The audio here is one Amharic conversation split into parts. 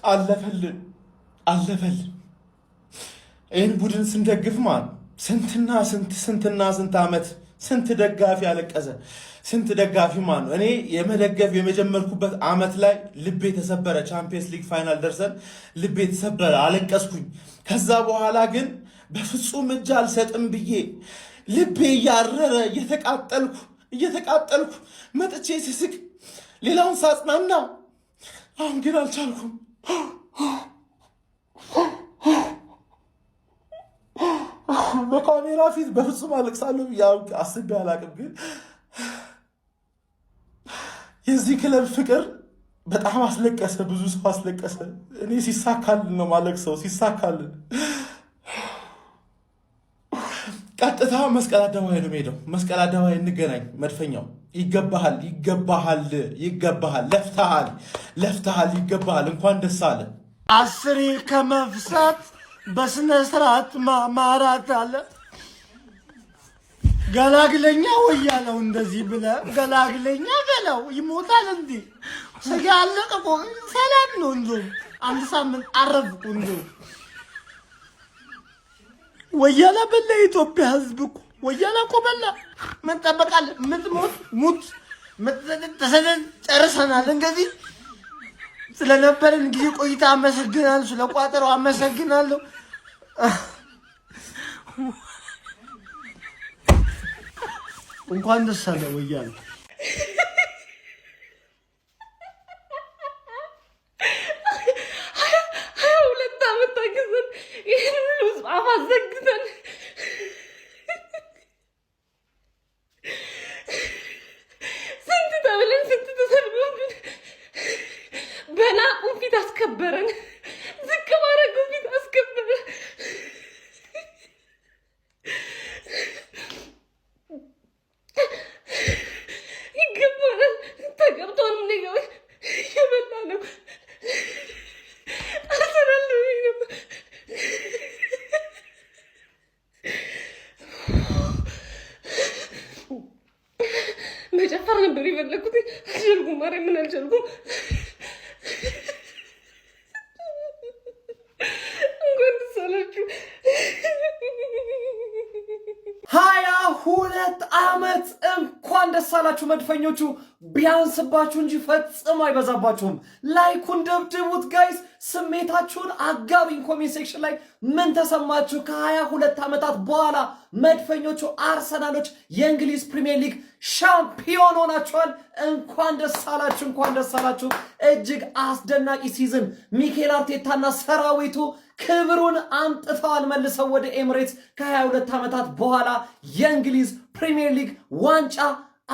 አለፈልን፣ አለፈልን። ይህን ቡድን ስንደግፍ ማለት ስንትና ስንት፣ ስንትና ስንት ዓመት፣ ስንት ደጋፊ ያለቀሰ፣ ስንት ደጋፊ ማለት ነው። እኔ የመደገፍ የመጀመርኩበት ዓመት ላይ ልቤ ተሰበረ። Champions League final ደርሰን ልቤ ተሰበረ፣ አለቀስኩኝ። ከዛ በኋላ ግን በፍጹም እጅ አልሰጥም ብዬ ልቤ እያረረ እየተቃጠልኩ እየተቃጠልኩ መጥቼ ስስቅ፣ ሌላውን ሳጽናና፣ አሁን ግን አልቻልኩም። በካሜራ ፊት በፍጹም አለቅሳለሁ ብዬ አስቤ አላቅም። ግን የዚህ ክለብ ፍቅር በጣም አስለቀሰ፣ ብዙ ሰው አስለቀሰ። እኔ ሲሳካልን ነው ማለቅሰው፣ ሲሳካልን። ቀጥታ መስቀል አደባባይ ነው የምሄደው። መስቀል አደባባይ እንገናኝ። መድፈኛው ይገባሃል፣ ይገባሃል፣ ይገባሃል። ለፍተሃል፣ ለፍተሃል፣ ይገባሃል። እንኳን ደስ አለ። አስሬ ከመፍሳት በስነ ስርዓት ማራት አለ። ገላግለኛ ወያለው እንደዚህ ብለ ገላግለኛ በለው ይሞታል። እንዴ ስጋ አለቀ እኮ ሰላም ነው። እንደውም አንድ ሳምንት አረፍኩ። እንደውም ወያላ በላ የኢትዮጵያ ሕዝብ እኮ ወያላ እኮ በላ። ምን ጠበቃለህ? ምትሞት ሙት፣ ተሰደድ፣ ጨርሰናል። እንግዲህ ስለነበረን ጊዜ ቆይታ አመሰግናለሁ። ስለ ቋጠረው አመሰግናለሁ። እንኳን ደስ አለ ወያኔ። 22 ዓመት ታግዘን፣ ይህን ሁሉ አፍ አዘግተን፣ ስንት ተብለን፣ ስንት ተሰድቦብን፣ በናቁን ፊት አስከበረን። ዝቅ ባረጉን ፊት አስከበረን። ይገባናል። ተገብቶንም ነገር የበላ ነው። አርሰናል ነው። መጨፈር ነበር የፈለኩት። አልቻልኩም። ማርያምን አልቻልኩም። እንኳን ደስ አላችሁ። 22 ዓመት! እንኳን ደስ አላችሁ መድፈኞቹ። ቢያንስባችሁ እንጂ ፈጽሞ አይበዛባችሁም። Like ኡን ደብድቡት guys። ስሜታችሁን አጋሩኝ comment section ላይ ምን ተሰማችሁ? ከ22 ዓመታት በኋላ መድፈኞቹ አርሰናሎች የእንግሊዝ ፕሪሚየር ሊግ ሻምፒዮን ሆናችኋል። እንኳን ደስ አላችሁ፣ እንኳን ደስ አላችሁ። እጅግ አስደናቂ season ሚኬል አርቴታና ሰራዊቱ ክብሩን አምጥተዋል መልሰው ወደ ኤምሬትስ። ከ22 ዓመታት በኋላ የእንግሊዝ ፕሪሚየር ሊግ ዋንጫ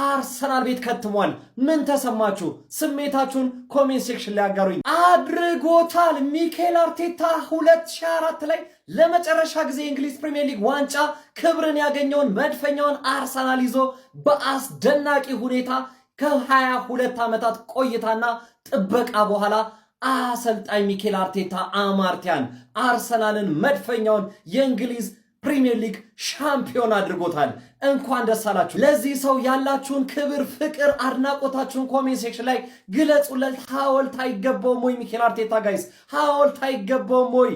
አርሰናል ቤት ከትሟል። ምን ተሰማችሁ? ስሜታችሁን comment section ላይ አጋሩኝ። አድርጎታል። ሚኬል አርቴታ 2004 ላይ ለመጨረሻ ጊዜ የእንግሊዝ ፕሪሚየር ሊግ ዋንጫ ክብርን ያገኘውን መድፈኛውን አርሰናል ይዞ በአስደናቂ ሁኔታ ከ22 ዓመታት ቆይታና ጥበቃ በኋላ አሰልጣኝ ሚኬል አርቴታ አማርቲያን አርሰናልን መድፈኛውን የእንግሊዝ ፕሪሚየር ሊግ ሻምፒዮን አድርጎታል። እንኳን ደስ አላችሁ። ለዚህ ሰው ያላችሁን ክብር፣ ፍቅር፣ አድናቆታችሁን comment section ላይ ግለጹለት። ሐውልት አይገባውም ወይ ሚኬል አርቴታ guys? ሐውልት አይገባውም ወይ?